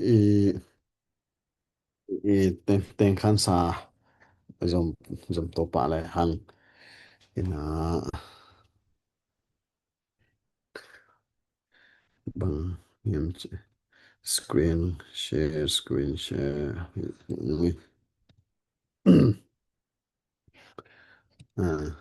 i, i teng, teng khan sa zom, zom to pa le hang. Ina bang yam screen share, screen share. Ah.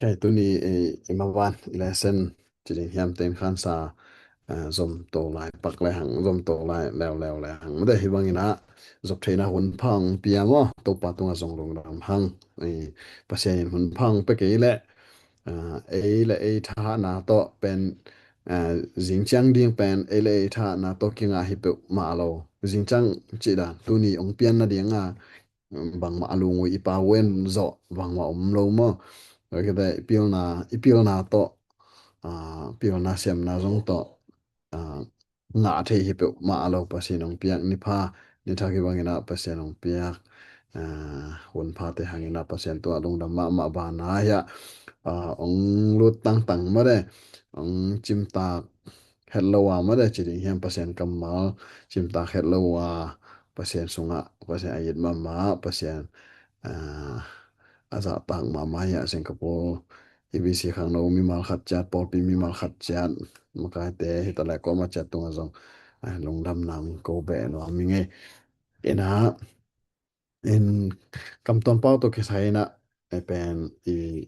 Kai tu ni, e, e ma wan i le sen, ci ding hiam ten khan sa, a, zom to lai pak le hang, zom to lai leo leo le hang. Ma de hi bang ina, zop thei na hun phang pia mo, to pa tunga zong lung ram hang. E, Pasian in hun phang pe kei le, a, ei le ei tha na to pen, a, zing chiang ding pen, ei le ei tha na to kinga hi pe ma lo. Zing chiang ci da, tu ni ong pian na ding a, bangma a lungui i pa wen zo, bangma om lo mo. Kei te i pilna, i pilna to, a, pilna semna zong to, a, nga thei hi pe ma lo Pasian ong piak ni pha, ni tha ki bang ina Pasian ong piak, a, hun pha te hang ina Pasian tua lungdam ma ma ba na ya, a, ong lut tang tang ma de, ong chim tak, het lo wa ma de, ci ding hiam Pasian kammal, chim tak het lo wa, Pasian sunga, Pasian a yet ma ma, Pasian, a, a za tak ma ma ya Singapore, E B C khang no mimal khat chat, pawlpi mimal khat chat, ma kai te, hi ta le ko ma chat tunga zong, a, lungdam nam ko be no mi nge. Ina, in kam ton pau to kisai na, e pen i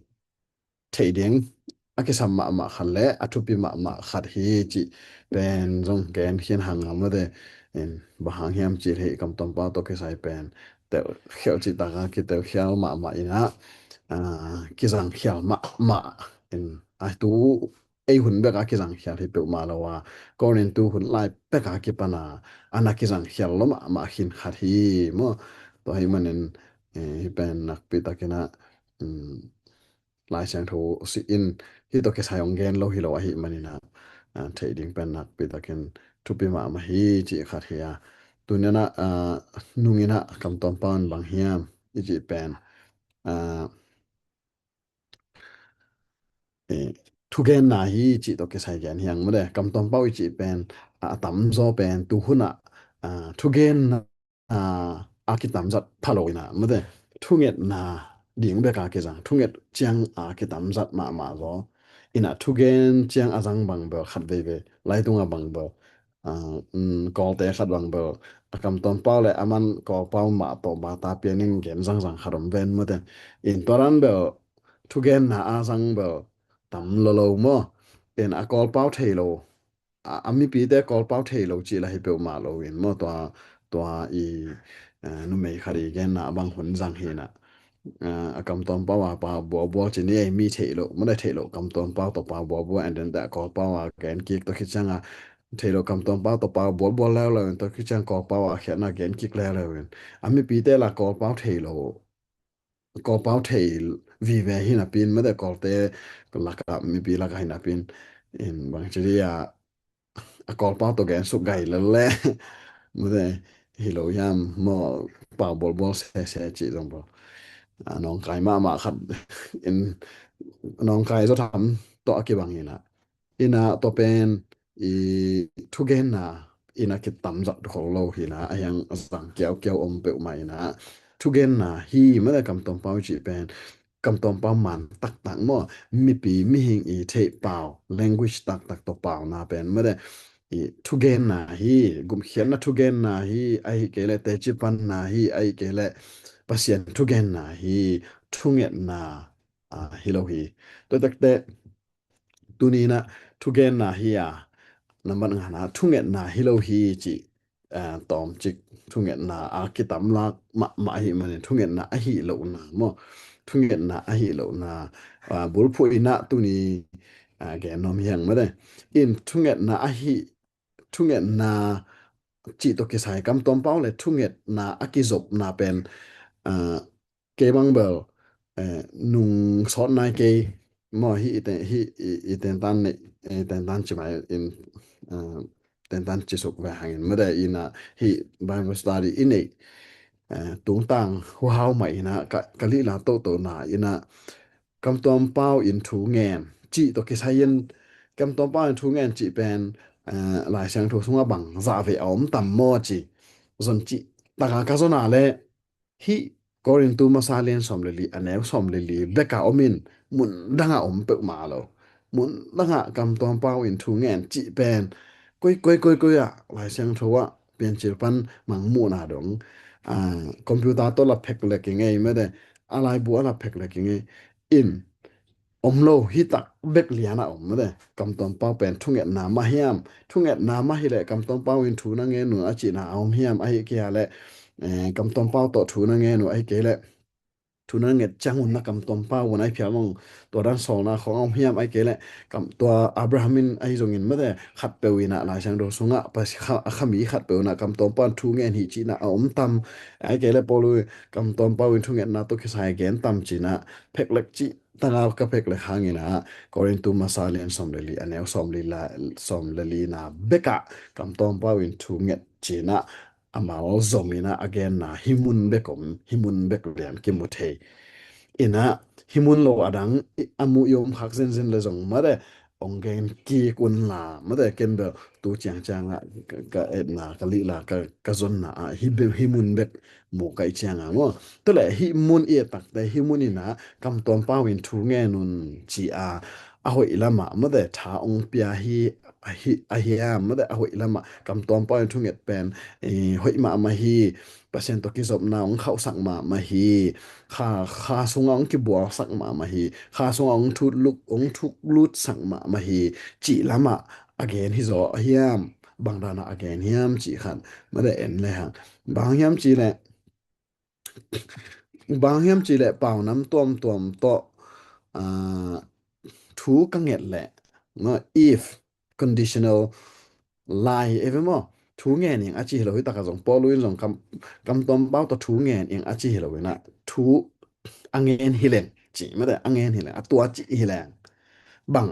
thei ding, a kisam ma ma khat le, a thupi ma ma khat hi ci pen zong ken khian hang ngam lo de, in ba hang hiam ci thei kam ton pau to kisai pen, te khial ci ta ka ki te khial ma ma ina, a, ki zang khial ma ma, in a tu ei hun bek a ki zang khial hi pe ma lo wa, ko nin tu hun lai pek a ki pana, ana ki zang khial lo ma ma khin khat hi mo, to hi manin, e, hi pen nak pi ta kina, um, Lai Siangtho si in, hi to ke sai ong gen lo hi lo ahi manina, a, thei ding pen nak pi ta ken thupi ma ma hi ci khat hi a. Tu nia na, a, nung ina kam ton pau bang hiam, i ci pen, a, e, thugen na hi ci to ke sai gen hiang ma de, kam ton pau i ci pen, a, a tam zo pen, tu hun a, a, thugen na, a, a ki tam zat pha lo ina, ma de, thunget na, ding bek a ki zang, thunget chiang a ki tam zat ma ma zo, ina thugen chiang a zang bang bel khat vei vei, lai tunga bang bel, a, um, kol te khat bang bel, a kam ton pau le, a man kol pau ma to ma ta pian in gen zang zang khat om ven ma de, in to ran bel, thugen na a zang bel, tam lo lo mo, in a kol pau thei lo, a, a mi pi te kol pau thei lo ci la hi pe ma lo in mo tua, tua i, a, nu mei khat i gen na bang hun zang hi na. A, a kam ton pau a pa bua bua ci ni ei mi thei lo, ma de thei lo, kam ton pau to pa bua bua, and then te kol pau a gen kik to ki chiang a, thei lo kam ton pau to pa bua bua leo leo, to ki chiang kol pau a khian na gen kik leo leo in. A mi pi te la kol pau thei lo, kol pau thei vi ve hi na pin, ma de kol te la ka mi pi la ka hi na pin. In bang ci dia, a kol pau to gen suk gai le le. Ma de hi lo hiam mo, pau bol bol se se ci zong bol. A, nong kai ma ma khat. In nong kai zo tham to a ki bang ina. Ina to pen i thugen na, ina ki tam zat khol lo hi na, a hiang zang kiau kiau om pe ma ina. Thugen na hi ma de kam ton pau ci pen, kam ton pau man tak tak mo, mi pi mi hing i thei pau, language tak tak to pau na pen ma de. I thugen na hi, gum khian na thugen na hi, ahi ke le te ci pan na hi, ahi ke le Pasian thugen na hi, thunget na, a, hi lo hi. To tak te, tu ni na, thugen na hi a, na man nga na, thunget na hi lo hi ci, a, tom cik, thunget na a ki tam lak ma ma hi manin, thunget na a hi lo na mo, thunget na a hi lo na, a, bul phu ina tu ni, a, gen nom hiang ma de. In thunget na a hi, thunget na ci to ki sai kam ton pau le, thunget na a ki zop na pen, a, kei bang bel, e, nung sot nai kei, မະ ih, ih, ih, ih tentan, ih tentan ci mai in, ih tentan ci suk ve hangin mede ina hi Bible study ini, ih tungtang hu hau mai ina ka, ka lila to to na ina, ກຳຕອນເປົາ in ທຸແງ່ນ ຈີ່ໂຕເຄໄຊເຢັນ ກຳຕອນເປົາ in ທຸແງ່ນ ຈີ່ເປັນ ລາຍຊຽງໂທສຸງອະບັງ ຢາເວອອມຕຳມໍຈີ່ ຈົນຈີ່ ຕາກາກາໂຊນາແລ Hi Korintu masa len som leli aneu som leli beka omin mun danga om pek malo. Mun danga ກຳຕອນເປົາ in ທຸແງ່ນ ຈີ່ເປັນ koi koi koi koi a, lai siang thoa, pian chil pan mang mu na dong. A, computer to la pek le ki ngai mede, a lai bu a la pek le ki ngai. In, om lo hi tak bek liana om mede. ກຳຕອນເປົາເປັນທຸແງ່ນນາມະຫຽມ ທຸແງ່ນນາມະຫີແລະ ກຳຕອນເປົາ in ທຸນະແງ່ນຸນ ອາຈີນາອອມຫຽມ ອາຫິເກຍແລະ ເອີ ກຳຕອນເປົາໂຕທຸນະແງ່ນຸນ ອາຫິເກຍແລະ ທຸນະແງ່ຈາງຫຸນນະ ກຳຕອນເປົາ ວະນາຍພຽມອງ ຕົວດັນສອງນາຂອງອອມຫຽມ ອາຫິເກຍແລະ ກຳ ຕົວອາບຣາຮາມິນ ອາຫິຊົງເງິນມະແຕ່ ຂັດເປີວອີນະ ລາຍຊຽງໂດຊຸງະ ປະ ຄະ ອາຄະມີ ຂັດເປີວນະ ກຳຕອນເປົາ ທຸແງ່ນ ຫິຈີນະອອມຕຳ ອາຫິເກຍແລະ ປໍລຸຍ ກຳຕອນເປົາ in ທຸແງ່ນນາ ໂຕເຄໄຊແກນຕຳຈີນະ ເພັກເລັກຈີ Tangau ka pek le hangina, Korintu masa len som leli, aneu som lila, som leli na beka, ກຳຕອນເປົາ in ທຸແງ່ນຈີນະ ອາມາລ໌ zomina, ອາແກນນາ himun bekom, himun bek lian ki mutei. Ina, himun lo adang, amu yom khak zen zen le zong made, ong gen ki kun la, made ken be, tu chiang chiang la, ka, ka et na, ka li la, ka, ka zon na, a, hi be, himun bek, mu kai chiang a mo. Tole himun i tak te himun ina, ກຳຕອນເປົາ in ທຸແງ່ນຸນ ຈີອາ ອະຫົຍລະມະ ມະແຕ່ ທາອົງປຽ ຮີ ອາຫິ ອາຫິອາມ ມະແຕ່ ອະຫົຍລະມະ ກຳຕອນເປົາ in ທຸແງ່ນເປັນ ເອ ຫົຍມະມະຮີ ປະເຊັນໂຕກິສົບນາອົງເຂົາສັກມະມະຮີ ຄາ ຄາສຸງອົງກິບົວສັກມະມະຮີ ຄາສຸງອົງທຸລຸກ ອົງທຸກລຸດສັກມະມະຮີ ຈີລະມະ ອາແກນຫິໂຊອາຫິອາມ ບາງດານະອາແກນຫິອາມ ຈີຄັນ ມະແຕ່ເອັນແລະ ບາງຫິອາມ ຈີແລະ ບາງຫິອາມຈີແລະ ປາວນ້ຳຖ້ວມໆ ເຕາະ ອາ ທູກະແງດແລະ ເນາະ if conditional line ເອເວມໍ ທູແງນອີງ ອາຈີເຮໂລ ຮີຕາກາ ສອງ ປໍລຸຍ ສອງ ກຳ ກຳຕອນເປົາ ຕະ ທູແງນອີງ ອາຈີເຮໂລ ນະ ທູ ອາແງນຫິແລງ ຈີ ມາແຕ່ ອາແງນຫິແລງ ອາຕົວ ຈີຫິແລງ ບາງ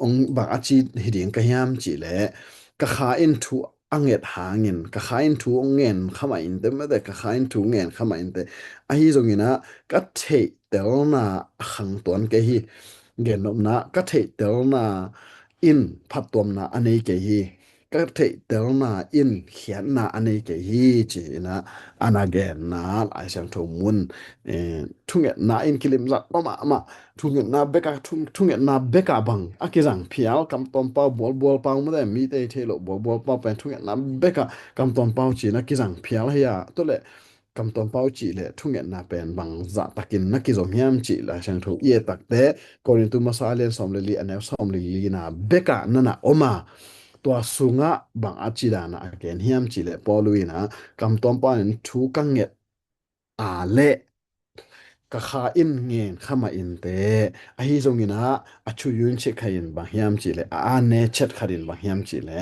ອົງ ບາງອາຈີຫິເດງກະຫຍາມ ຈີແລະ ກະຄາອິນ ທູ ອາແງດຫາເງິນ ກະຄາອິນ ທູ ແງນຂະມາອິນເຕ ມາແຕ່ ກະຄາອິນ ທູ ແງນຂະມາອິນເຕ ອາຫິໂຊງກິນາ ກະເທເຕລນາ ອາຄັງຕອນເກຫິ ເກນນົບນາ ກະເທເຕລນາ ອິນ ພັດຕົວມນາ ອາເນເກຫິ ກະເທເຕລນາ ອິນ ຂຽນນາ ອາເນເກຫິ ຈີນາ ອານາແກນນາ ລາຍຊຽງໂທມຸນ ເອ ທຸງເງືອນນາ ອິນ ກິລິມສັດ ມາ ມາ ມາ ທຸງເງືອນນາ ເບກາ ທຸງ ທຸງເງືອນນາ ເບກາ ບັງ ອາກິຈັງ ພຽວ ກຳຕອນເປົາ ບົວ ບົວ ເປົາ ມາແຕ່ ມີເຕ ເທໂລ ບົວ ບົວ ເປົາ ແປນ ທຸງເງືອນນາ ເບກາ ກຳຕອນເປົາ ຈີນາ ກິຈັງ ພຽວ ລະ ຢາ ໂຕແລະ ກຳຕອນເປົາຈີແລະ ທຸງເງືອນນາແປນ ບັງ ຈະ ຕະກິນ ນະກິໂຊມ ຫຽມຈີ ລະ ຊຽງທຸ ເອ ຕັກແຕ່ ໂກລິນຕູ ມາ ຊາ ລຽນ ຊອມ ລະ ລີ ອາ ແນວ ຊອມ ລະ ລີ ນາ ເບກາ ນະ ນະ ໂອມາ ຕົວ ສຸງະ ບັງ ອາ ຈີ ດາ ນະ ອາ ແກນ ຫຽມຈີ ແລະ ປໍ ລຸຍ ນາ ກຳຕອນເປົາ ນາ ທຸ ກະ ເງືອນ ອາ ແລະ ກະ ຄາ ອິນ ເງນ ຂະ ມາ ອິນ ເຕ ອາ ຮີ ຊົງ ອິນ ນາ ອາ ຊຸ ຢຸນ ເຊກ ຄະ ອິນ ບັງ ຫຽມຈີ ແລະ ອາ ອາ ແນ ເຊັດ ຄະ ດິນ ບັງ ຫຽມຈີ ແລະ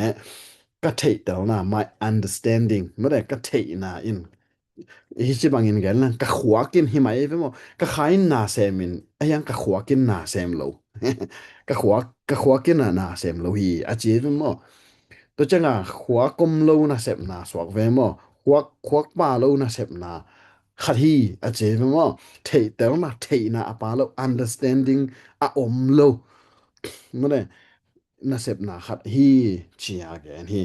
ກະ ເທ ເຕ ນາ ມາຍ ອັນ ເດີ ສະ ແຕນ ດິງ ມາ ແຕ່ ກະ ເທ ນາ ອິນ ຮີ ຊິ ບັງ ອິນ ແກນ ນະ ກະ ຄວາ ກິນ ຮີ ມາ ເອ ເປັນ ໝໍ ກະ ຄາ ອິນ ນາ ແຊມ ອິນ ອາ ຍັງ ກະ ຄວາ ກິນ ນາ ແຊມ ໂລ ກະ ຄວາ ກະ ຄວາ ກິນ ນາ ນາ ແຊມ ໂລ ຮີ ອາ ຈີ ເປັນ ໝໍ ໂຕ ຈະ ງາ ຄວາ ກົມ ໂລ ນາ ເຊັບ ນາ ສວກ ເປັນ ໝໍ ຄວາ ຄວາ ປາ ໂລ ນາ ເຊັບ ນາ ຄະ ຮີ ອາ ຈີ ເປັນ ໝໍ ເທ ເຕ ນາ ເທ ນາ ອາ ປາ ໂລ ອັນ ເດີ ສະ ແຕນ ດິງ ອາ ອົມ ໂລ ມາ ເດ ນາ ເຊັບ ນາ ຄະ ຮີ ເຊຍ ອາ ແກນ ຮີ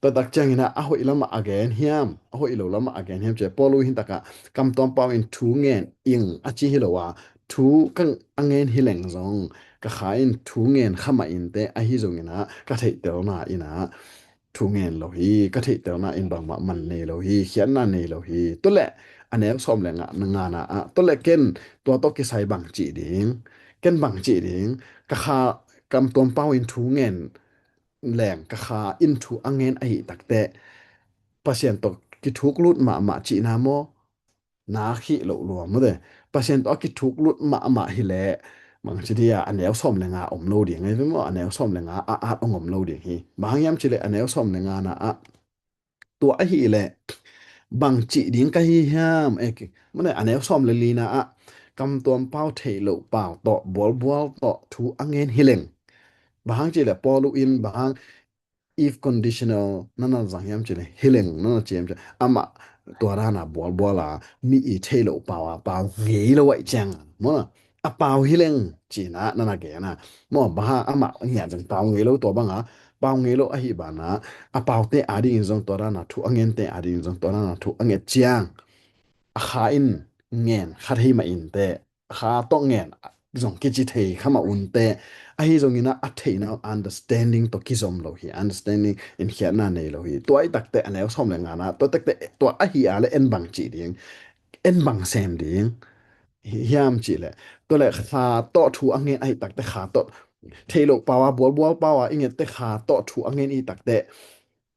ຕະ ຕັກ ຈຽງ ນາ ອາ ໂຫຍ ລະ ມະ ອາ ແກນ ຫຽມ ອາ ໂຫຍ ໂລ ລະ ມະ ອາ ແກນ ຫຽມ ເຈ ປໍ ລຸ ຫິນ ຕະ ກະ ກຳ ຕອມ ປາວ ອິນ ທູ ເງນ ອິງ ອາ ຈີ ຮີ ໂລ ອາ ທູ ກະ ອາ ເງນ ຮີ ແລງ ຊອງ ກະ ຄາ ອິນ ທູ ເງນ ຂະ ມາ ອິນ ເຕ ອາ ຮີ ຊົງ ນາ ກະ ເທ ເຕ ນາ ອີ ນາ ທູ ເງນ ໂລ ຮີ ກະ ເທ ເຕ ນາ ອິນ ບັງ ມະ ມັນ ເນ ໂລ ຮີ ຂຽນ ນາ ເນ ໂລ ຮີ ໂຕ ແລະ ອາ ແນວ ຊອມ ແລະ ງະ ງາ ນາ ອາ ໂຕ ແລະ ເກນ ຕົວ ໂຕ ເກ ໄຊ ບັງ ຈີ ດິງ ເກັນ ບັງ ຈີ ດິງ ກະ ຄາ ກຳ ຕອມ ປາວ ອິນ ທູ ເງນ ແລງ ກະ ຄາ ອິນ ທູ ອາ ເງນ ອາ ຮີ ຕັກແຕະ ປະ ຊຽນ ໂຕ ກິ ທູກ ລຸດ ມະ ມະ ຈີ ນາ ມໍ ນາ ຄີ ໂລ ລົວມ ເດີ ປະ ຊຽນ ໂຕ ກິ ທູກ ລຸດ ມະ ມະ ຮີ ແລ ບັງ ຈີ ເດຍ ອາ ແນວ ຊອມ ແລະ ງາ ອົມ ໂລ ດິງ ໄງ ເປັນ ໝໍ ອາ ແນວ ຊອມ ແລະ ງາ ອາ ອາດ ອົງ ອົມ ໂລ ດິງ ຮີ ບາງ ຫຽມ ຈີ ແລະ ອາ ແນວ ຊອມ ແລະ ງາ ນາ ອາ ຕົວ ອາ ຮີ ແລະ ບັງ ຈີ ດິງ ກະ ຮີ ຫຽມ ເອ ມາ ເດີ ອາ ແນວ ຊອມ ແລະ ລີ ນາ ອາ ກຳຕວມປາວ ເທໂລປາວ ເຕາະບວນບວນ ເຕາະຖູອະແງນ ຮີເລັງ. ບາງຄັ້ງຈີແຫຼະ ປໍລຸອິນ ບາງຄັ້ງ if conditional ນັ້ນນະ ສັງຍາມຈີແຫຼະ ຮີເລັງ ນັ້ນນະ ຈຽມຈະ ອະມະ ຕົວດານາ ບວນບວນລາ ມີອີເທໂລປາວ ອາປາວເງໂລໄວແຈງ ມໍນະ ອາປາວຮີເລັງ ຈີນະ ນັ້ນນະ ແກນະ ມໍ ບາງຄັ້ງ ອະມະ ເງຍຈັ່ງ ປາວເງໂລ ຕົວບັງອາ ປາວເງໂລ ອະຫິບານາ ອາປາວເຕອາດີອິນ ຊົງ ຕົວດານາ ຖູອະແງນ ເຕອາດີອິນ ຊົງ ຕົວດານາ ຖູອະແງນ ຈຽງ ອາຄາອິນ ແງນ ຄາເທມາອິນເຕ ຄາໂຕະແງນ ຈົ່ງກິຈິເທ ຄາມາອຸນເຕ ອາຮີຈົ່ງກິນາ ອາເທນາ ອານເດີສະແຕນດິງ ໂຕະກິຈົ່ມໂລຫິ ອານເດີສະແຕນດິງ ເອັນ ເຄຍນາເນໂລຫິ ຕົວອີຕັກເຕ ອາແນວຊອມແລງງານນາ ຕົວຕັກເຕ ຕົວອາຮີອາ ແລະ ເອັນບັງຈີດິງ ເອັນບັງແຊມດິງ ຮຽມຈີແລະ ຕົວແລະ ຄາໂຕະ ຖູອະແງນ ອາຮີຕັກເຕ ຄາໂຕະ ເທໂລປາວ ບວນບວນປາວ ອີເງເຕ ຄາໂຕະ ຖູອະແງນ ອີຕັກເຕ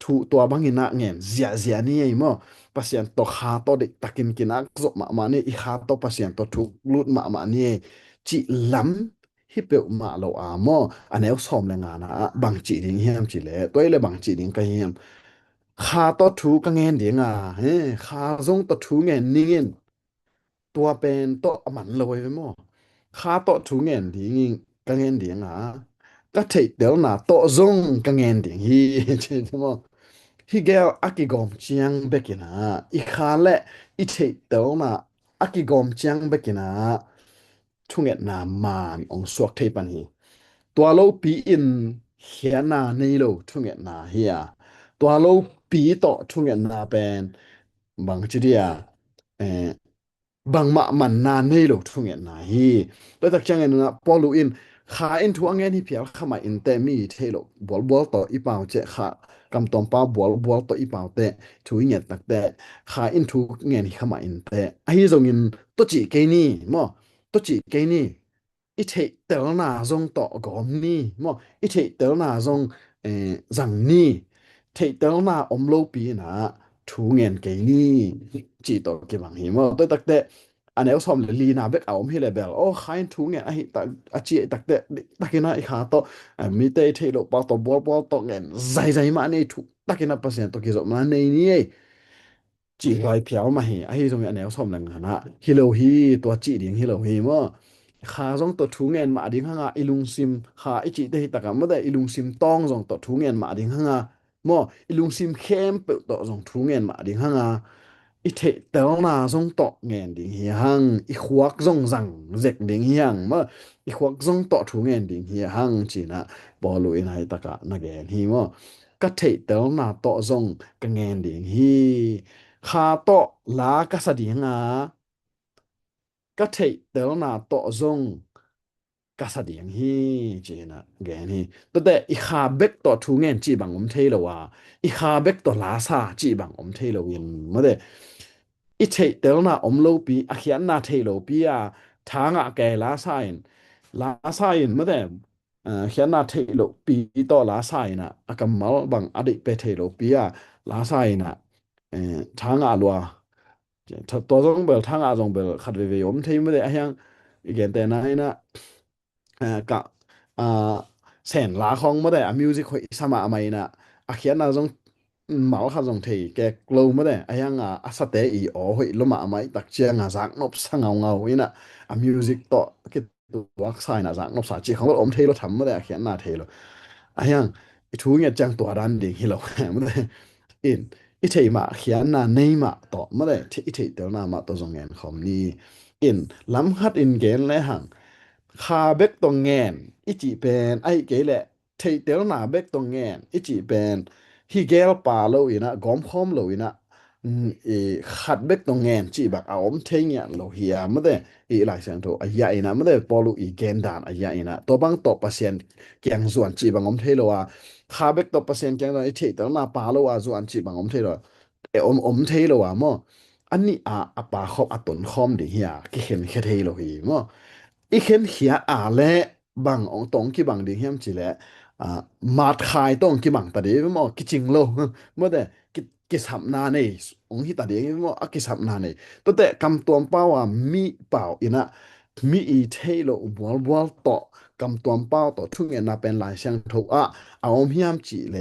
ຖູຕົວບັງກິນາແງນ ເຊຍເຊຍນີ້ ມໍ ປະຊຽນໂຕ ຄາໂຕະ ເດັກຕະກິນກິນອາ ໂຈະມະມະນີ້ ອີຄາໂຕະ ປະຊຽນໂຕ ຖູລຸດມະມະນີ້ ຈິລຳ ຮິເປວມະໂລອາ ມໍ ອາແນວຊອມແລງງານນາ ບັງຈີດິງ ຮຽມຈີແລ ຕົວອີແລ ບັງຈີດິງ ກະຮຽມ ຄາໂຕະ ຖູກະແງນດິງອາ ເຮ ຄາຊົງໂຕ ຖູແງນນິງ ຕົວເປັນໂຕອະມັນໂລຍເປັນໝໍ ຄາໂຕະ ຖູແງນດີງ ກະແງນດີງອາ ກະເທກເຕີລນາໂຕະຊົງ ກະແງນດີງຮີ ເຫັນໝໍ ຮີແກວ ອາກິກອມຈຽງເບກິນາ ອີຄາແລະ ອີເທກເຕີລນາ ອາກິກອມຈຽງເບກິນາ ທຸງແອດນາມານ ອອງສວກເທປັນຮີ ຕົວໂລປີອິນ ເຄຍນາເນໂລ ທຸງແອດນາເຮຍ ຕົວໂລປີໂຕະ ທຸງແອດນາເປັນ ບັງຈີເດຍ ເອ ບັງມະມັນນາເນໂລ ທຸງແອດນາຮີ ໂດຍຕັກຈຽງເອນນະ ປໍລຸອິນ ຄາອິນ ຖູອະແງນ ຮີພຽວ ຄາມາອິນເຕ ມີເທໂລ ບວນບວນໂຕ ອີປາວເຈ ຄາ ກຳຕອມປາວ ບວນບວນໂຕ ອີປາວເຕ ຖູອີແງນຕັກເຕ ຄາອິນ ຖູແງນ ຮີຄາມາອິນເຕ ອາຮີຈົ່ງອິນ ໂຕຈີເກນີ ມໍ ໂຕຈີເກນີ ອີເທກເຕີລນາຊົງໂຕກອມນີ ມໍ ອີເທກເຕີລນາຊົງ ເອ ຈັ່ງນີ ເທກເຕີລນາອົມໂລປີນາ ຖູແງນເກນີ ຈີໂຕເກບັງຮີ ມໍ ໂຕຕັກເຕ ອາແນວຊອມເລລີນາເບກອາອົມຮີເລເບລ ໂອ ຄາອິນ ຖູແງນ ອາຮີຕະ ອາຈີຕັກເຕ ຕັກເກນາ ອີຄາໂຕ ອາ ມີເຕເທໂລປາໂຕ ບວນບວນໂຕແງນ ໃຈໃຈມາເນ ຖູ ຕັກເກນາ ປະຊຽນໂຕ ກິໂຊມາເນ ນີ ຈີລອຍພຽວມາຮີ ອາຮີຊົງ ອາແນວຊອມແລງງານນາ ຮີໂລຮີ ຕົວຈີດິງ ຮີໂລຮີ ມໍ ຄາຊົງໂຕ ຖູແງນມາດິງຫະງາ ອີລຸງຊິມ ຄາ ອີຈີເຕ ຮີຕະກະ ມະແຕ ອີລຸງຊິມຕອງຊົງໂຕ ຖູແງນມາດິງຫະງາ ມໍ ອີລຸງຊິມເຄມເປີໂຕ ຊົງ ຖູແງນມາດິງຫະງາ ອີເທກເຕີລນາຊົງໂຕ ແງນດິງຮີຮັງ ອີຄວັກຊົງ ສັງເຈັກດິງຮີຮັງ ມໍ ອີຄວັກຊົງໂຕ ຖູແງນດິງຮີຮັງ ຈີນະ ປໍລຸອິນ ໄຮຕະກະ ນະແກນຮີ ມໍ ກະເທກເຕີລນາໂຕຊົງ ກະແງນດິງຮີ ຄາໂຕ ລາກະສະດິງອາ ກະເທກເຕີລນາໂຕຊົງ ກະສະດຽງຮີ ຈີນະ ແກນຮີ ໂຕແຕ ອີຄາເບັກໂຕ ຖູແງນ ຈີບັງອົມເທໂລອາ ອີຄາເບັກໂຕ ລາຊາ ຈີບັງອົມເທໂລວິນ ມະເຕ ອີເທກເຕີລນາ ອົມໂລປີ ອາຄຽນນາເທໂລປີອາ ທາງອາແກ ລາຊາອິນ ລາຊາອິນ ມະເຕ ເອີ ຄຽນນາເທໂລປີໂຕ ລາຊາອິນນະ ອາກຳມາລບັງອະດິເປເທໂລປີອາ ລາຊາອິນນະ ເອີ ທາງອາລົວ ໂຕຊົງເບລ ທາງອາຊົງເບລ ຄັດເວເວ ອົມເທ ມະເຕ ອາຮຽງ ອີແກນແຕນາຍນະ ເອີ ກະ ອາ ແສນລາຄອງ ມະເຕ ອາ ມິວຊິກ ໂຄຍ ສະມາໄມນະ ອາຄຽນນາຊົງ ເມົາຄາຊົງເທ ແກໂກລ ມະເຕ ອາຮຽງ ອາ ອາສະເຕ ອີ ໂອ ໂຄຍ ໂລມາໄມ ຕັກເຈຍງ ອາ ຈາກນົບ ສະເງົາເງົາ ອີນະ ອາ ມິວຊິກ ໂຕ ເກ ຕົວອັກສາຍນະ ຈາກນົບສາຈີ ຂອງລົດ ອົມເທໂລທຳ ມະເຕ ອາຄຽນນາເທໂລ ອາຮຽງ ອີທູເງຍຈັ່ງຕົວດັນດີ ຮີໂລ ມະເຕ ອິນ ອີເທມາ ຄຽນນາເນມາໂຕ ມະເຕ ອີເທເຕີລນາມາໂຕ ຊົງແງນຄອມນີ ອິນ ລຳຄັດ ອິນເກນ ແລະ ຫັງ ຄາເບັກໂຕແງນ ອີຈີແປນ ໄອເກ ແລະ ເທເຕີລນາເບັກໂຕແງນ ອີຈີແປນ ຮີແກລປາໂລ ອີນະ ກອມຄອມໂລ ອີນະ ອືມ ເອ ຄັດເບັກໂຕແງນ ຈີບັກອາອົມເທເງຍໂລ ເຮຍ ມະເຕ ເອ ລາຍສຽງໂທ ອາຍະ ອີນະ ມະເຕ ປໍລຸ ອີແກນດານ ອາຍະ ອີນະ ໂຕບັງໂຕປະຊຽນ ກຽງສ່ວນ ຈີບັງອົມເທໂລອາ ຄາເບັກໂຕປະຊຽນ ກຽງສ່ວນ ເທເຕີລນາປາໂລອາ ສ່ວນ ຈີບັງອົມເທໂລ ເອ ອົມ ອົມເທໂລອາ ມໍ ອັນນີ້ອາ ອາປາຄອບ ອາຕົນຄອມ ດີ ເຮຍ ກິເຂັນເຄເທໂລ ເຮຍ ມໍ ອີເຂັນເຄຍອາ ແລະ ບັງອອງຕອງ ກິບັງ ດີ ຮຽມຈີແລ ອາ ມາດຄາຍຕອງ ກິບັງ ຕາເດ ມໍ ກິຈິງໂລ ມະເຕ ກິ ກິສຳນາເນ ອົງຫິຕາເດ ມໍ ອາກິສຳນາເນ ໂຕແຕ ກຳຕວມປາວ ອາ ມີປາວ ອີນະ ມີອີເທໂລ ບວລ ບວລ ໂຕ ກຳຕວມປາວ ໂຕ ທຸງເອນາ ເປັນລາຍສຽງໂທ ອາ ອາອົມ ຮຽມຈີແລ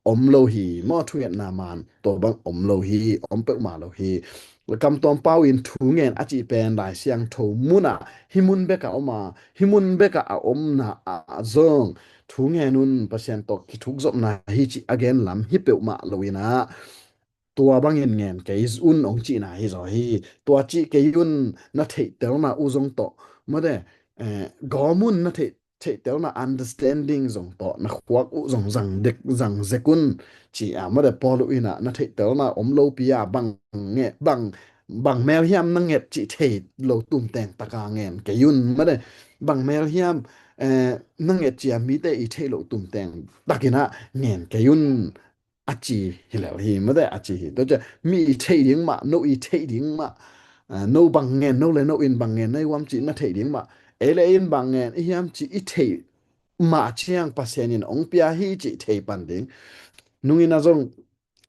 ອົມໂລຮີ ມໍ ທຸງເອນາມານ ໂຕບັງ ອົມໂລຮີ ອົມເປິກມາໂລຮີ ກຳຕອມເປົ້າອິນ ທຸງແງນອາຈິແປນ ລາຍຊຽງໂທມຸນອາ ຫິມຸນເບກາອົມມາ ຫິມຸນເບກາອາອົມນາອາເຈີງ ທຸງແງນນຸນ ປະຊຽນຕົກ ຄິທຸກຈົບນາ ຫິຈິອາເກນລຳ ຫິເປວມາໂລວິນາ ຕົວບັງເຫັນແງນເກຍອຸນ ອອງຈິນາ ຫິໂຈຫິ ຕົວຈິເກຍອຸນ ນະເທເຕວນາ ອຸຈົງໂຕ ມະເດ ເອ ກອມຸນ ນະເທ ເທເຕວນາ ອານເດີສະແຕນດິງ ຈົງໂຕ ນະຄວັກ ອຸ ຈົງ ຈັງເດັກ ຈັງເຈກຸນ ຈິອາ ມະເດ ປໍລຸອິນາ ນະເທເຕວນາ ອົມໂລປິຍາ ບັງແງ ບັງ ບັງແມວຫຽມ ນະເງັດ ຈິເທໂລຕຸມແຕງ ຕະກາແງນເກຍອຸນ ມະເດ ບັງແມວຫຽມ ເອ ນະເງັດ ຈິອາ ມີເຕ ອິເທໂລຕຸມແຕງ ຕະກິນາ ແງນເກຍອຸນ ອາຈິ ຫິແລວຫິ ມະເດ ອາຈິ ໂຕຈະ ມີເທດິງມະ ໂນ ອິເທດິງມະ ອາ ໂນ ບັງແງນ ໂນ ແລະ ໂນ ອິນ ບັງແງນ ໃນວາມຈິ ນະເທດິງມະ ເອ ແລະ ອິນ ບັງແງນ ອິຫຽມຈິ ອິເທ ມະ ຈຽງ ປະເຊຍນິນ ອົງເປີຍ ຫິຈິ ເທ ປັນດິງ ນຸງ ອິນນາ ຈົງ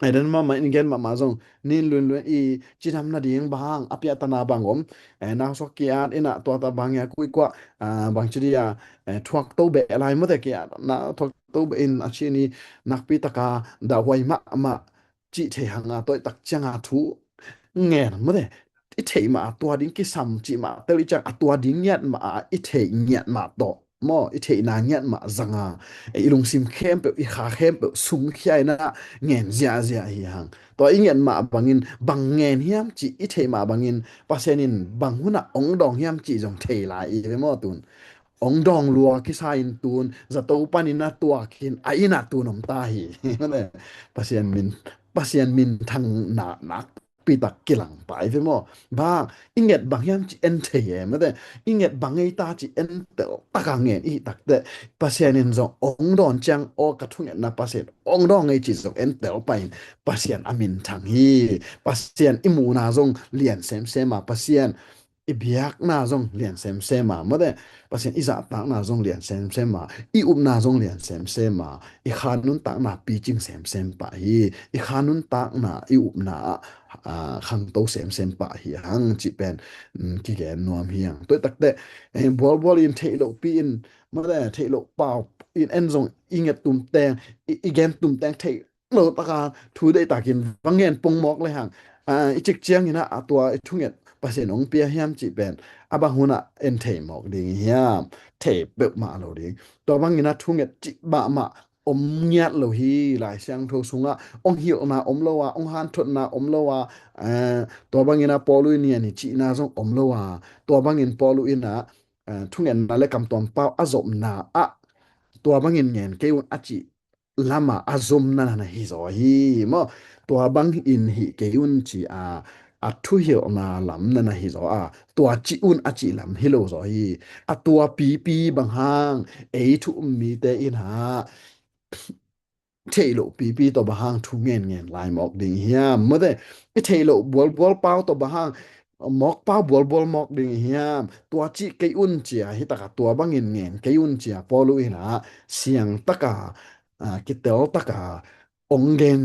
ເອ ເດນ ມະ ມະ ອິນ ແກນ ມະ ມະ ຈົງ ນິນ ລຸນ ລຸນ ອີ ຈິ ນຳ ນະດິງ ບາງ ອາປິອາຕະນາ ບາງ ອົມ ເອ ນາ ຊອກ ກິອາດ ອິນນະ ຕົວ ຕະ ບາງ ຍາ ກຸຍ ກວາ ອາ ບາງ ຈິ ດິຍາ ເອ ທວກ ໂຕ ເບ ລາຍ ມະ ເດ ກິອາດ ນາ ທວກ ໂຕເບ ອິນ ອາ ຊີ ນີ ນັກ ປີ ຕະກາ ດາ ຫວາຍ ມະ ມະ ຈິ ເທ ຫັງ ອາ ໂຕຍ ຕັກ ຈຽງ ອາ ທຸ ແງນ ມະ ເດ ອິເທ ມະ ອາ ຕົວ ດິງ ກິ ສຳ ຈິ ມະ ເຕ ລິ ຈັງ ອາ ຕົວ ດິງ ແງນ ມະ ອາ ອິເທ ແງນ ມະ ໂຕ ມໍ ອິເທ ນາ ແງນ ມະ ຈັງ ອາ ເອ ອິລຸງ ຊິມ ເຄມ ເປວ ອິຄາ ເຄມ ເປວ ຊຸງ ເຄຍ ນະ ແງນ ເຈຍ ເຈຍ ຫິ ຫັງ ຕົວ ອິ ແງນ ມະ ບັງ ອິນ ບັງ ແງນ ຫຽມ ຈິ ອິເທ ມະ ບັງ ອິນ ປະເຊຍນິນ ບັງ ຫຸນ ອາ ອົງ ດອງ ຫຽມ ຈິ ຈົງ ເທ ລາ ອີ ເວ ມໍ ຕຸນ ອົງ ດອງ ລົວ ກິ ຊາ ອິນ ຕຸນ ຈະ ໂຕ ປາ ນິນ ນະ ຕົວ ຄິນ ອາ ອິນ ນະ ຕຸນ ນົມ ຕາ ຫິ ປະຊຽນມິນ ປະຊຽນມິນ ທັງ ນາ ນັກ ປີ ຕັກ ກິ ລັງ ປາຍ ເວ ມໍ ບາງ ອິ ແງນ ບັງ ຫຽມ ຈິ ເອັນ ເທ ມະ ເດ ອິ ແງນ ບັງ ໄງ ຕາ ຈິ ເອັນ ເຕວ ຕະກາ ແງນ ອີ ຕັກ ເຕ ປະຊຽນ ເອັນ ຈົງ ອົງ ດອນ ຈຽງ ອໍ ກະ ທຸງ ເອັນ ນະ ປະຊຽນ ອົງ ດອງ ໄງ ຈິ ຈົງ ເອັນ ເຕວ ປາຍ ປະຊຽນ ອາ ມິນ ທັງ ຫິ ປະຊຽນ ອິ ໝູ ນາ ຈົງ ລຽນ ເຊມ ເຊມ ມາ ປະຊຽນ ອິ ບຽກ ນາ ຈົງ ລຽນ ເຊມ ເຊມ ມາ ມະ ເດ ປະຊຽນ ອິ ຈະ ຕາກ ນາ ຈົງ ລຽນ ເຊມ ເຊມ ມາ ອິ ອຸບ ນາ ຈົງ ລຽນ ເຊມ ເຊມ ມາ ອິ ຄາ ນຸນ ຕາກ ນາ ປີ ຈິງ ເຊມ ເຊມ ປາ ຫິ ອິ ຄາ ນຸນ ຕາກ ນາ ອິ ອຸບ ນາ ອາ ຄັງ ໂຕ ເຊມ ເຊມ ປາ ຫິ ຫັງ ຈິ ແປນ ອືມ ກິ ແກນ ນວມ ເຮຍງ ໂຕຍ ຕັກ ເຕ ເອ ບົວ ບົວ ລິນ ເທ ໂລ ປີ ອິນ ມະ ເດ ເທ ໂລ ປາວ ອິນ ເອັນ ຈົງ ອິ ແງນ ຕຸມ ແຕງ ອິ ແກນ ຕຸມ ແຕງ ເທ ໂລຕະກາ ທູ ເດ ຕາ ກິນ ວັງ ແງນ ປົງ ມອກ ເລີຍ ຫັງ ອາ ອິ ຈິກ ຈຽງ ຫິ ນະ ອາ ຕົວ ທຸງ ເງັດ ປະເຊນ ອົງ ເປີຍ ຫຽມ ຈິ ແປນ ອາ ບັງ ຫຸນ ອາ ເອັນ ເທ ມອກ ດິງ ຫຽມ ເທ ເປີກ ມະ ໂລ ດິງ ຕົວ ບັງ ຫິ ນະ ທຸງ ເງັດ ຈິ ບະ ມະ ອົມ ແງດ ໂລ ຫິ ລາຍ ຊຽງ ໂທ ຊຸງ ອາ ອົງ ຫິ ນາ ອົມ ໂລ ອາ ອົງ ຫານ ທົດ ນາ ອົມ ໂລ ອາ ອາ ຕົວ ບັງ ຫິ ນະ ປໍ ລຸ ເນຍ ນິ ຈິ ນາ ຈົງ ອົມ ໂລ ອາ ຕົວ ບັງ ຫິນ ປໍ ລຸ ນ ນະ ອາ ທຸງ ເງັດ ນະ ແລະ ກຳ ຕອມ ປາວ ອາ ຈົມ ນາ ອາ ຕົວ ບັງ ຫິນ ແງນ ເກ ອຸນ ອາ ຈິ ລະມາ ອາ ຈົມ ນະ ນະ ນະ ຫິ ໂຈ ຫິ ມໍ ຕົວ ບັງ ອິນ ຫິ ເກ ອຸນ ຈິ ອາ ອາ ທຸ ຫິ ນາ ລຳ ນະ ນະ ຫິ ໂຈ ອາ ຕົວ ຈິ ອຸນ ອາ ຈິ ລຳ ຫິ ໂລ ໂຈ ຫິ ອາ ຕົວ ປີ ປີ ບັງ ຫາງ ເອ ທຸ ມີ ເຕ ອິນ ຫາ ເທໂລ ປີ ປີ ຕົວ ບັງ ຫາງ ທຸ ແງນ ແງນ ລາຍ ມອກ ດິງ ຫຽມ ມະ ເດ ເທໂລ ບວນ ບວນ ປາວ ຕົວ ບັງ ຫາງ ມອກ ປາວ ບວນ ບວນ ມອກ ດິງ ຫຽມ ຕົວ ຈິ ເກ ອຸນ ຈິ ອາ ຫິ ຕະກາ ຕົວ ບັງ ເງນ ແງນ ເກ ອຸນ ຈິ ອາ ປໍ ລຸ ອິນ ອາ ຊຽງ ຕະກາ ອາ ກິເຕວ ຕະກາ ອົງ ເກນ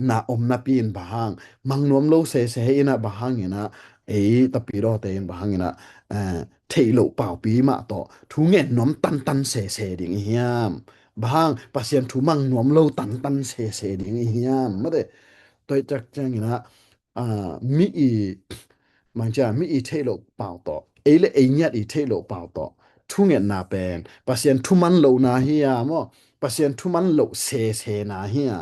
ນາ ອົມ ນາ ປີນ ບາງ ມັງ ນວມ ໂລ ເຊ ເຊ ອີ ນະ ບາງ ອີ ນະ ເອ ຕະ ປີ ດອ ເຕ ບາງ ອີ ນະ ເທໂລ ປາວ ປີ ມະ ໂຕ ທຸ ແງນ ນວມ ຕັນ ຕັນ ເຊ ເຊ ດິງ ອີ ຫຽມ ບາງ ປະຊຽນ ທຸ ມັງ ນວມ ໂລ ຕັນ ຕັນ ເຊ ເຊ ດິງ ອີ ຫຽມ ມະ ເດ ໂຕຍ ຈັກ ຈັ່ງ ອີ ນະ ອາ ມີ ອີ ມັງຈະ ມີ ອີ ເທໂລ ປາວ ໂຕ ເອ ແລະ ເອ ຍາດ ອີ ເທໂລ ປາວ ໂຕ ທຸ ແງນ ນາ ແປນ ປະຊຽນ ທຸ ມັນ ໂລ ນາ ເຮຍ ມະ ປະຊຽນ ທຸ ມັນ ໂລ ເຊ ເຊ ນາ ເຮຍ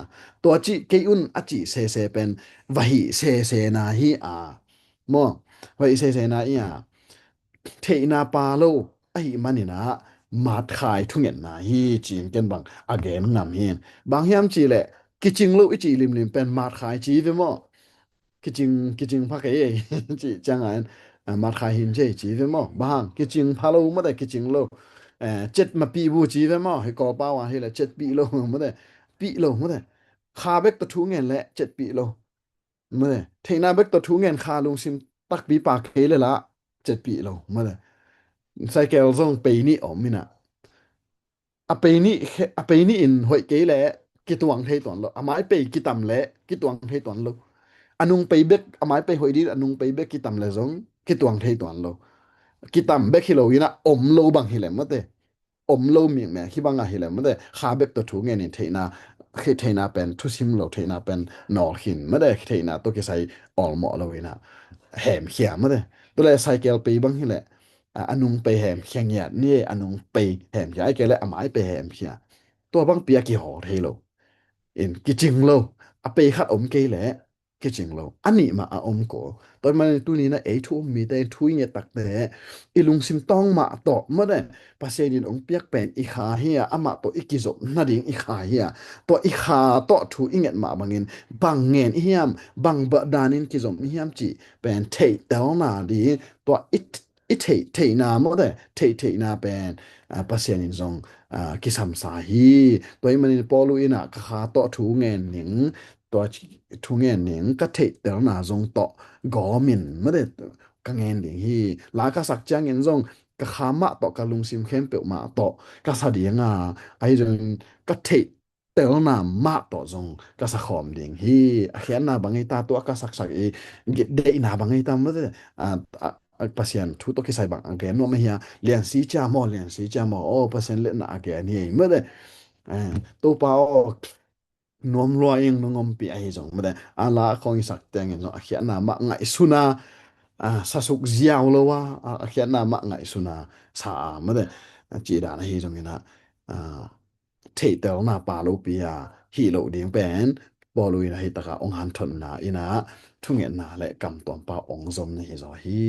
ຕົວ ຈິ ເກ ອຸນ ອາ ຈິ ເຊ ເຊ ແປນ ວະ ຫິ ເຊ ເຊ ນາ ເຮຍ ມະ ວະ ຫິ ເຊ ເຊ ນາ ເຮຍ ເທ ນາ ປາ ໂລ ອະ ຫິ ມະ ນິ ນາ ມາດ ຄາຍ ທຸ ແງນ ນາ ຮີ ຈີນ ເກັນ ບັງ ອາ ແກນ ງາມ ເຮ ບາງ ຫຽມ ຈີ ແລະ ກິຈິງ ໂລ ອີ ຈີ ລິມ ລິມ ແປນ ມາດ ຄາຍ ຈີ ເວ ມະ ກິຈິງ ກິຈິງ ພະ ເກ ຈີ ຈາງ ອາ ມາດ ຄາຍ ຫີນ ເຈ ຈີ ເວ ມະ ບາງ ກິຈິງ ພາ ໂລ ມະ ແຕ່ ກິຈິງ ໂລ ເຈັດ ມາ ປີ ບູ ຈີ ເວ ມະ ເຮ ກໍ ປາ ວາ ຮີ ແລະ ເຈັດ ປີ ໂລ ມະ ແຕ່ ປີ ໂລ ມະ ແຕ່ ຄາ ເບັກ ຕະ ທຸ ແງນ ແລະ ເຈັດ ປີ ໂລ ມະ ແຕ່ ເທ ນາ ເບັກ ຕະ ທຸ ແງນ ຄາ ລຸງ ຊິມ ຕັກ ປີ ປາ ເຄ ເລີຍ ລະ ເຈັດ ປີ ໂລ ມະ ແຕ່ ໄຊ ແກວ ສົ່ງ ເປ ນິ ອອມ ມິ ນະ ອະເປນິ ອະເປນິ ອິນ ຫວຍ ເກ ແລ ກິຕວງ ເທ ຕວນ ໂລ ອະມາຍ ເປ ກິຕຳ ແລ ກິຕວງ ເທ ຕວນ ໂລ ອະນຸງ ເປ ເບັກ ອະມາຍ ເປ ຫວຍ ດິນ ອະນຸງ ເປ ເບັກ ກິຕຳ ແລ ຊົງ ກິຕວງ ເທ ຕວນ ໂລ ກິຕຳ ເບັກ ຮີ ໂລ ອີ ນະ ອົມ ໂລ ບັງ ຮີ ແລ ມະ ແຕ່ ອົມ ໂລ ມິງ ແມ ຄີ ບັງ ອາ ຮີ ແລ ມະ ແຕ່ ຄາ ເບັກ ຕະ ທຸ ແງນ ເທ ນາ ເຂດໄຖນາແປນທຸຊິມໂລ ໄຖນາແປນນໍຂິນມາເດ ໄຖນາໂຕເກໄຊອອລເມາະໂລເວນາ ແຫມເຂຍມາເດ ໂຕແລໃສ່ແກວເປບັງຮີແຫຼະ ອາ ອານຸງເປແຫມເຂຍງຽດນີ້ ອານຸງເປແຫມເຂຍ ໄອແກແລອາມາຍເປແຫມເຂຍ ຕົວບັງເປຍກິຫໍເທໂລ ເອັນກິຈິງໂລ ອາເປຂັດອົມເກແລ ເກຈິງໂລ ອານິມາອາອົມໂກ ຕອນມາໃນຕູນີ້ນະ ເອທຸມມີແຕ່ທຸຍເງຕັກແຕ່ ອີລຸງຊິມຕ້ອງມາໂຕະມາແດ່ ປາເຊນິນອົງປຽກແປນອີຄາເຮຍ ອາມາໂຕະອີກິຈົບນາດິງອີຄາເຮຍ ໂຕະອີຄາໂຕະທຸຍເງດມາບັງເງິນ ບັງເງິນອີຫຽມ ບັງບະດານິນກິຈົບອີຫຽມຈິ ແປນເທເຕວນາດີ ໂຕະອີ ອີເທ ເທນາມາແດ່ ເທ ເທນາແປນ ອາ ປາເຊນິນຊົງ ອາ ກິຊຳສາຮີ ໂຕະອີມານິນປໍລຸອີນະ ກະຄາໂຕະທຸຍເງນນິງ ໂຕະ ທຸເງນນິງກະເທເຕລນາຊົງໂຕະ ໂກມິນມາເດ ກະເງນດິງຮີ ລາກະສັກຈຽງເງນຊົງ ກະຄາມະໂຕະ ກະລຸງຊິມເຄັມເປວມະໂຕະ ກະສະດີງາ ໄອຈົນກະເທເຕລນາມະໂຕະຊົງ ກະສະຄອມດິງຮີ ອາແຄນນາບັງໄງຕາ ໂຕະກະສັກສັກອີ ເດນາບັງໄງຕາມາເດ ອາ ອາ ອາ ປາຊຽນທູໂຕະເຄໄຊບັງ ອາແກນວມມາເຮຍ ລຽນຊີຈາມໍ ລຽນຊີຈາມໍ ໂອ ປາຊຽນເລນາອາແກນເຮຍມາເດ ອາ ໂຕປາອອກ ນວມລົວເອງນງອມປີໄອຈົງມາແດ່ ອາລາຂອງອີສັກແຕງເຫັນ ອາເຂຍນາມະໄງສຸນາ ອາ ສະສຸກຢາວລະວາ ອາເຂຍນາມະໄງສຸນາ ສາມາແດ່ ອາ ຈີດານະຮີຈົງເຫັນນະ ອາ ເທເຕລນາປາໂລປີຍາ ຮີໂລດີງແປນ ປໍລຸຍນະຮີຕະກາ ອົງຫັ້ນທົນນາອີນະ ທຸເງນນາ ແລະ ກຳຕອມປາອົງສົມນະຮີຈອຮີ.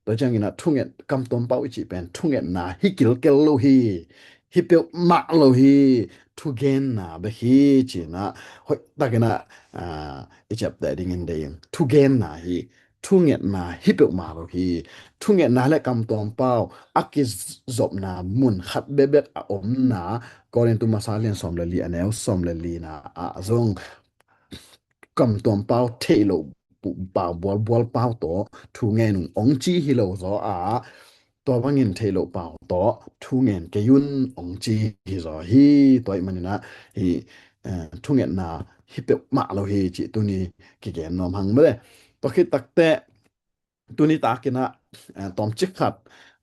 ໂຕຈັ່ງອີນະ ທຸເງ ກຳຕອມເປົ້າອີຈິແປນ ທຸເງນາ ຮີກິລເກລໂລຮີ ຮີເປວມະໂລຮີ ທຸເກນນາເບຄີຈິນະ ໂຮຍ ຕາເກນະ ອາ ອີຈັບແຕ່ດິເງນເດງ ທຸເກນນາຮີ ທຸເງນນາ ຮີເປວມະໂລຮີ ທຸເງນນາ ແລະ ກຳຕອມເປົ້າ ອາກິຈົບນາ ມຸນຂັດເບເບັກອາອົມນາ ກໍເລນຕຸມາຊາລຽນຊອມແລລີ ອາແນວຊອມແລລີນາ ອາຊົງ ກຳຕອມປາວເທໂລ ປາວບວນບວນປາວໂຕ ທູແງນຸງອົງຈີຮີໂລໂຊອາ ຕົວວ່າເງິນເທໂລປາວໂຕ ທູແງນເກຍຸນອົງຈີຮີໂຊຮີ ຕົວອີກມັນນະ ຮີ ເອີ ທູແງນນາ ຮີເປວມະໂລຮີຈິ ຕູນີ້ກິແກນນອມຫັງເບ ຕົວຄິດຕັກແຕ ຕູນີ້ຕາກິນນະ ອາ ຕອມຈິກຂັດ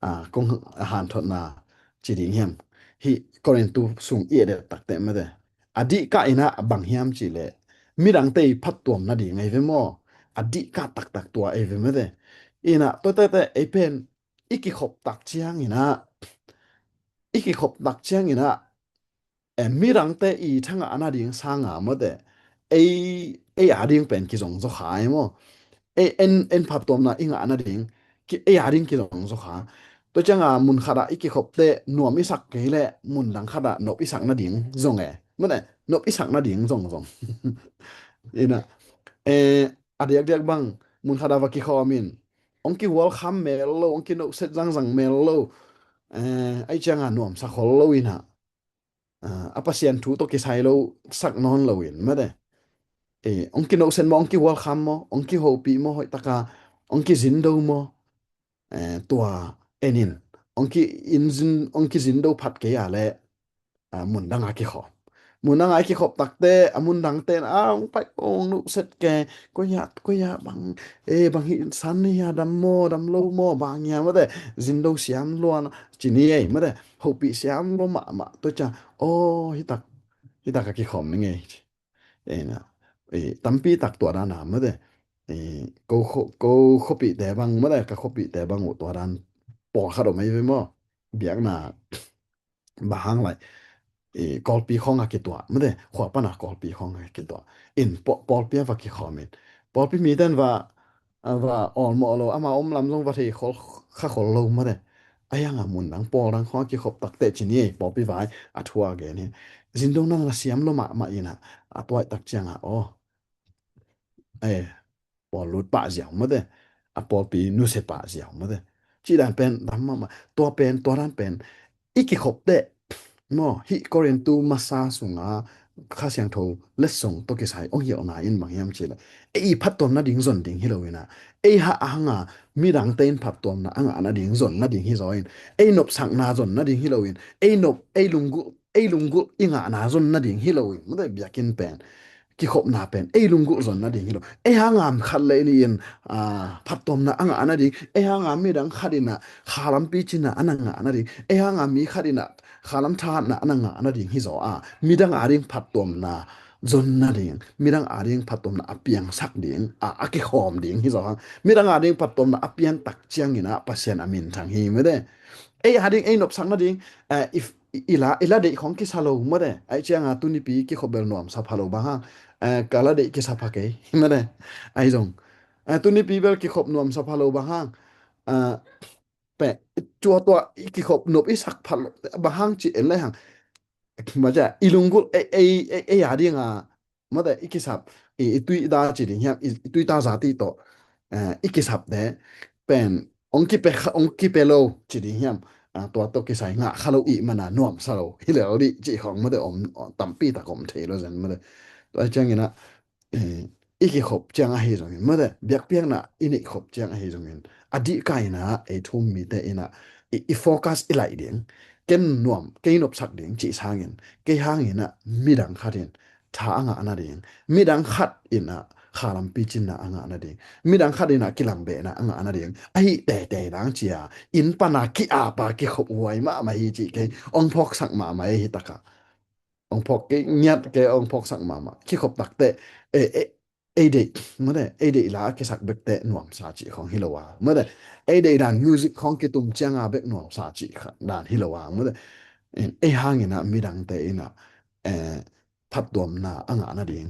ອາ ກົງອາຫານທົດນາ ຈີດີງແຮມ ຮີ ກໍເລນຕູສູງເອເດຕັກແຕມາແຕ ອາດີກະອີນະ ບັງຮຽມຈີເລ ມີດັງເຕພັດຕວມນະດີໄງເວມໍ ອາດີກະຕັກຕັກຕົວເອເວມາແຕ ອີນະ ຕົວແຕແຕ ເອເປັນ ອີກິຂົບຕັກຈຽງອີນະ ອີກິຂົບຕັກຈຽງອີນະ ເອ ມີດັງເຕອີທັງອານາດິງສາງາມາແຕ ເອ ເອອາດິງເປັນກິຈົງໂຊຄາເອໂມ ເອ ເອັນ ເອັນພັດຕວມນະ ອີງາອານາດິງ ກິ ເອອາດິງກິຈົງໂຊຄາ ໂຕຈັ່ງອາມຸນຄາດາ ອີກິຂົບເຕ ນວມອີສັກເກແລ ມຸນດັງຄາດາ ນົບອີສັກນາດິງ ຈົງເອ ມາແຕ ນົບອີສັກນາດິງ ຈົງ ຈົງ ອີນະ ເອ ອາດຽກດຽກບັງ ມຸນຄາດາວາກິຄໍອາມິນ ອົງກິວອລຄຳເມໂລ ອົງກິໂນເຊັດຈັງຈັງເມໂລ ເອ ໄອຈັ່ງອານວມສາຄົນໂລອີນະ ອາ ອາປາຊຽນທູໂຕເກໄຊໂລ ສັກນອນໂລເວັນມາແຕ ເອ ອົງກິໂນເຊັນມໍ ອົງກິວອລຄຳມໍ ອົງກິໂຮປີມໍ ໂຮຍຕະກາ ອົງກິຊິນໂດມໍ ເອ ຕົວເອນິນ ອົງກິອິນຊິນ ອົງກິຊິນໂດພັດເກອາແລ ອາ ມຸນດັງອາກິຂອບ ມຸນດັງອາກິຂອບຕັກແຕ ອາມຸນດັງເຕນ ອາ ໄປອົງນຸເຊັດແກ ກວຍາ ກວຍາບັງ ເອ ບັງຮີສັນນີ້ຍາດຳມໍ ດຳໂລມໍ ບາງຍາມາແຕ ຊິນໂດສຽມລວນ ຈີນີເອ ມາແຕ ໂຮປີສຽມໂລມະ ມະ ໂຕຈາ ໂອ ຮິຕັກ ຮິຕັກອາກິຂອບນີ້ໄງ ເອນະ ເອ ຕຳປີຕັກຕົວດານາມາແຕ ເອ ໂກໂຄ ໂກໂຄປີແຕບັງມາແຕ ກະໂຄປີແຕບັງໂອຕົວດານ ປອຄາໂດໄມເວມໍ ບຽກນາ ບາງຄັ້ງຫຼາຍ ເອ ກອລປີຂອງອາກິຕົວະ ມັນເດ ຂວາປະນາກອລປີຂອງອາກິຕົວະ ເອັນ ປອ ປອລປີອາວາກິຄອມເອນ ປອລປີມີແຕ່ນວ່າ ອາ ວ່າອອນມໍໂລ ອາມາອົມລຳລົງວາເທ ຄອລ ຄາຄອລໂລມາເດ ອາຍັງອາມຸນດັງ ປອລດັງຂອງອາກິຄົບຕັກເຕະຈິເນ ປອລປີວາຍ ອາທົວເກເນ ຊິນດົງນັງລະສຽມໂລມາ ມາອີນະ ອາຕົວຕັກຈຽງອາ ໂອ ເອ ປອລລຸດປະຈຽວມາເດ ອາປອລປີນຸເສປະຈຽວມາເດ ຈິດານເປັນດຳມາ ຕົວເປັນ ຕົວດານເປັນ ອີກິຄົບເຕະ ມໍ ຫິໂກເຣນຕູມາຊາສຸງອາ ຄາຊຽງໂທ ເລັດສົງ ໂຕເກໄຊ ອົງເຮອອນາອິນ ບາງຍາມຈິລະ ເອອີພັດຕົມນາດິງ ຈົນດິງ ຮິໂລເວນາ ເອຫະອາຫະງາ ມີດັງເຕນພັດຕົມນາອາຫະງາ ນາດິງ ຈົນນາດິງ ຮິໂຊອິນ ເອນົບສັງນາ ຈົນນາດິງ ຮິໂລເວນ ເອນົບ ເອລຸງກຸ ເອລຸງກຸ ອີງານາ ຈົນນາດິງ ຮິໂລເວນ ມາເດບຽກິນເປັນ ກິຄົບນາເປັນ ເອລຸງກຸ ຈົນນາດິງ ຮິໂລ ເອຫະອາຫະງາ ຄັນເລນີນ ອາ ພັດຕົມນາອາຫະງາ ນາດິງ ເອຫະອາຫະງາ ມີດັງ ຄັດອິນນາ ຄາລຳປີຈິນນາ ອານາຫະງາ ນາດິງ ເອຫະອາຫະງາ ມີຄັດອິນນາ ຄາລຳທານນະ ອະນະງະນະດິງ ຮີໂຊອາ ມິດັງອາດິງ ພັດຕົມນະ ຈົນນະດິງ ມິດັງອາດິງ ພັດຕົມນະ ອາປຽງສັກດິງ ອາ ອາກິຄອມດິງ ຮີໂຊອາ ມິດັງອາດິງ ພັດຕົມນະ ອາປຽນຕັກຈຽງ ອິນອາ ປະເຊນອາມິນ ທາງຮີ ມະເດ ເອຍອາດິງ ເອຍນົບສັກນະດິງ ເອ ອີ ອີລາ ອີລາເດ ຂອງກິສາໂລ ມະເດ ໄອຈຽງອາ ຕຸນິປີ ກິຄົບເບລ ນວມສະພາໂລ ບາງຫາງ ເອ ກາລາເດ ກິສາພາເກ ມະເດ ໄອຈົງ ເອ ຕຸນິປີ ເບລ ກິຄົບ ນວມສະພາໂລ ບາງຫາງ ເອ ແປະ ຈົວຕົວ ອີ ກິຄົບ ນົບ ອີ ສັກ ພາໂລ ບາງຫາງ ຈີເອັນ ໄລຫາງ ມາຈາກ ອີລຸງກຸ ເອ ເອ ເອ ເອຍາດີງາ ມາແຕ່ ອີ ກິສັບ ເອ ອີ ຕຸຍດາ ຈີດີງ ຮຽມ ອີ ຕຸຍຕາ ສາຕິໂຕ ເອ ອີ ກິສັບ ແດ່ ແປນ ອົງກິເປ ອົງກິເປໂລ ຈີດີງ ຮຽມ ອາ ຕົວໂຕ ກິໄຊ ງະ ຄາໂລ ອີ ມານາ ນວມ ສາໂລ ຮິເລວ ດີ ຈີຂອງ ມາແຕ່ ອອມ ຕຳປີ ຕາກົມ ເທໂລ ເຊັນ ມາແຕ່ ຕົວຈຽງ ອີ ນະ ເອ ອີ ກິຄົບ ຈຽງ ອາ ຮີ ຈົງ ມາແຕ່ ບຽກ ປຽງ ນະ ອີ ນິ ຄົບ ຈຽງ ອາ ຮີ ຈົງ ອາ ດີ ກາຍ ນະ ເອ ທຸມ ມີ ເຕ ອີ ນະ ອີ ອີ ໂຟກັສ ອີ ໄລ ເດງ ເກັນ ນວມ ເກ ນົບ ສັກ ເດງ ຈີ ສາ ເງິນ ເກ ຫາ ເງິນ ນະ ມິດັງ ຄັດ ເດງ ທາ ອາ ງະ ນະ ເດງ ມິດັງ ຄັດ ອີ ນະ ຄາລຳ ປີ ຈິນ ນະ ອາ ງະ ນະ ເດງ ມິດັງ ຄັດ ອີ ນະ ກິລຳ ເບ ນະ ອາ ງະ ນະ ເດງ ອາ ຮີ ເຕ ເຕ ນາງ ເຈຍ ອິນ ປະ ນາ ກິ ອາ ປາ ກິຄົບ ຫວຍ ມະ ມະ ຮີ ຈີ ເກ ອົງ ພອກ ສັກ ມະ ມະ ຮີ ຕະກະ ອົງພອກ ເກ ງຽດ ເກ ອົງ ພອກ ສັກ ມະ ມະ ກິຄົບ ຕັກ ເຕ ເອ ເອ ເອເດ ມາແຕ່ ເອເດ ອີ ລາ ເກ ສັກ ເບັກ ເຕ ນວມ ສາ ຈີ ຂອງ ຮີໂລວາ ມາແຕ່ ເອເດ ດານ ມິວຊິກ ຂອງ ເກ ຕຸມ ຈຽງ ອາ ເບັກ ນວມ ສາ ຈີ ຂະ ດານ ຮີໂລວາ ມາແຕ່ ເອ ເອ ຫາ ເງິນ ນະ ມິດັງ ເຕ ອີ ນະ ເອ ພັດຕົມນາ ອາ ງະ ນະ ເດງ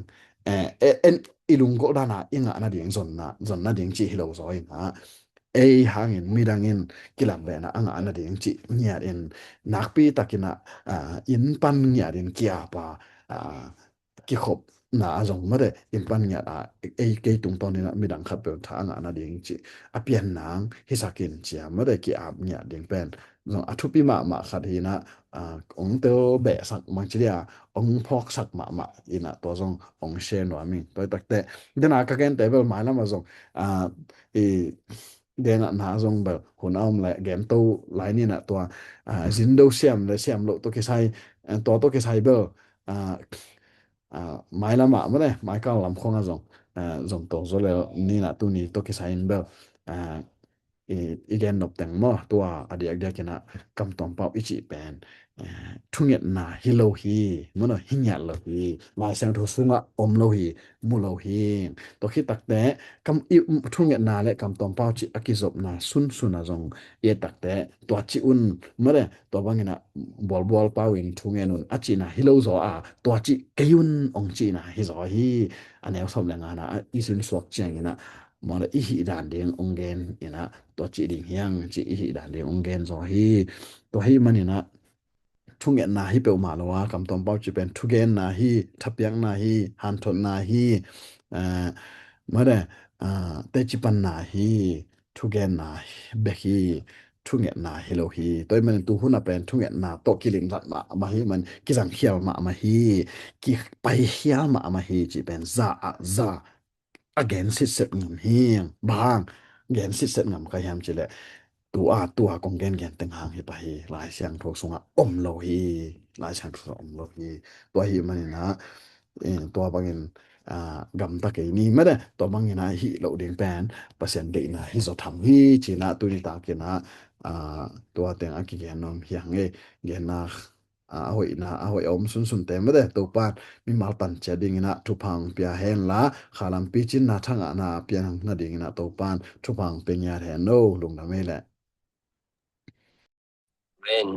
ເອ ເອ ເອັນ ອີ ລຸງໂກ ດານາ ອີ ງະ ນະ ເດງ ຈົນ ນະ ຈົນ ນະ ເດງ ຈີ ຮີໂລ ຊອຍ ນະ ເອ ຫາ ເງິນ ມິດັງ ເງິນ ກິລຳ ເບ ນະ ອາ ງະ ນະ ເດງ ຈີ ງຽດ ເອັນ ນັກ ປີ ຕະ ກິນ ນະ ອາ ອິນ ປັນ ງຽດ ເອັນ ກິ ອາ ປາ ອາ ກິຄົບ ນາ ອາ ຈົງ ມາແຕ່ ອິນ ປັນ ງຽດ ອາ ເອ ເກ ຕຸງ ຕອນ ນີ້ ນະ ມິດັງ ຄັດ ເປັນ ທາ ອາ ງະ ນະ ເດງ ຈີ ອາ ປຽນ ນາງ ຮີ ສາ ກິນ ເຈຍ ມາແຕ່ ກິ ອາ ງຽດ ເດງ ແປນ ຈົງ ອາ ທຸ ປີ ມະ ມະ ຄັດ ຮີ ນະ ອາ ອົງ ເຕີ ເບ ສັກ ມັງ ຈີ ດຽ ອົງ ພອກ ສັກ ມະ ມະ ອີ ນະ ຕົວ ຈົງ ອົງ ເຊນ ວາ ມິງ ຕົວ ຕັກ ເຕ ເດ ນາ ກະ ແກນ ເຕ ເບລ ມາຍ ລະ ມາ ຈົງ ອາ ເອ ເດ ນະ ນາ ຈົງ ເບລ ຮຸນ ອອມ ແລະ ແກນ ໂຕ ໄລ ນີ້ ນະ ຕົວ ອາ ຊິນ ໂດ ຊຽມ ແລະ ຊຽມ ໂລ ໂຕ ເກ ໄຊ ເອີ ຕົວ ໂຕ ເກ ໄຊ ເບລ ອາ ອາ ມາຍ ລະ ມະ ມາ ເດ ມາຍ ການ ລຳ ຂອງ ອາ ຈົງ ອາ ຈົງ ໂຕ ໂຊ ແລ ນີ້ ນະ ຕູ ນີ້ ໂຕ ເກ ໄຊ ເບລ ອາ ເອ ອີແກນນົບແຕງໝໍ ຕົວ ອາ ດຽກ ດຽກ ນະ ກຳຕອມເປົາ ອີ ຈີ ແປນ ເອີ ທຸງເງຍດນາ ຮີໂລ ຮີ ມະໂນ ຮີ ເງຍດໂລ ຮີ ລາຍແຊງ ໂທ ສຸງະ ອົມໂລ ຮີ ມູໂລ ຮີ ໂຕ ຄິດ ຕັກ ແຕ ກຳ ອີ ທຸງເງຍດນາ ແລະ ກຳຕອມເປົາ ຈີ ອາ ກິ ຈົບ ນາ ຊຸນ ຊຸນ ນາ ຈົງ ເອ ຕັກ ແຕ ຕົວ ຈີ ອຸນ ມະເດ ຕົວ ບາງ ນະ ບອລ ບອລ ປາ ວິງ ທຸງເງຍນຸນ ອາ ຈີ ນາ ຮີໂລ ໂຊ ອາ ຕົວ ຈີ ເກ ຢຸນ ອົງ ຈີ ນາ ຮີ ໂຊ ຮີ ອາ ແນວ ຊອມ ແລງ ອາ ນະ ອີ ຊຸນ ສວກ ຈຽງ ນະ ມະເດ ອີ ຮີ ດານ ເດງ ອົງ ແກນ ນະ ຕົວ ຈີ ດິງ ຮຽງ ຈີ ອີ ຮີ ດານ ເດງ ອົງ ແກນ ໂຊ ຮີ ຕົວ ຮີ ມະ ນີ້ ນະ ທຸງເງຍດນາ ຮີ ເປວ ມາ ລະ ວາ ກຳຕອມເປົາ ຈີ ແປນ ທຸແກນນາ ຮີ ທະປຽງນາ ຮີ ຮານທົນນາ ຮີ ເອີ ມະເດ ເອີ ເຕ ຈີ ປັນນາ ຮີ ທຸແກນນາ ເບກ ຮີ ທຸງເງຍດນາ ຮີໂລ ຮີ ໂຕຍ ມັນ ຕູ ຮຸນ ນະ ແປນ ທຸງເງຍດນາ ໂຕ ກິລິງ ລັດ ມະ ມະ ຮີ ມັນ ກິສັງ ຂຽວ ມະ ມະ ຮີ ກິ ໄປ ຂຽວ ມະ ມະ ຮີ ຈີ ແປນ ຊາ ອາ ຊາ ອາ ແກນ ຊິດ ເສັດ ງຳ ຮີ ບາງ ແກນ ຊິດ ເສັດ ງຳ ຄະ ຮຽມ ຈີ ແລະ ຕູ ອາ ຕົວ ກົງ ແກນ ແກນ ເຕັງ ຫາງ ຮີ ປະ ຮີ ລາຍ ຊຽງ ໂທ ສຸງ ອາ ອົມ ໂລ ຮີ ລາຍ ຊຽງ ໂທ ສຸງ ອາ ອົມ ໂລ ຮີ ຕົວ ຮີ ມະ ນີ້ ນະ ເອີ ຕົວ ບາງ ເອັນ ອາ ກຳ ຕະ ເກ ນີ້ ມະ ເດ ຕົວ ບາງ ນະ ຮີ ໂລ ເດງ ແປນ ປະ ເຊນ ເດ ນະ ຮີ ໂຊ ທຳ ຮີ ຈີ ນະ ຕູ ນີ ຕາ ເກ ນະ ອາ ຕົວ ແຕງ ອາ ກິ ແກນ ນອມ ຮຽງ ເອ ແກນ ນາ ອາ ອາ ໂຫຍ ນາ ອາ ໂຫຍ ອົມ ຊຸນ ຊຸນ ເຕ ມະ ເດ ໂຕ ປານ ມີ ມາລ ຕັນ ເຈ ດິງ ນະ ທຸ ພັງ ປຽ ແຮນ ລາ ຄາ ລຳ ປີ ຈິນ ນາ ທັງ ອາ ນາ ປຽ ນາ ດິງ ນະ ໂຕ ປານ ທຸ ພັງ ເປັນ ຍາ ແທນ ໂນ ລຸງ ດາ ເມ ແລະ ເວັນ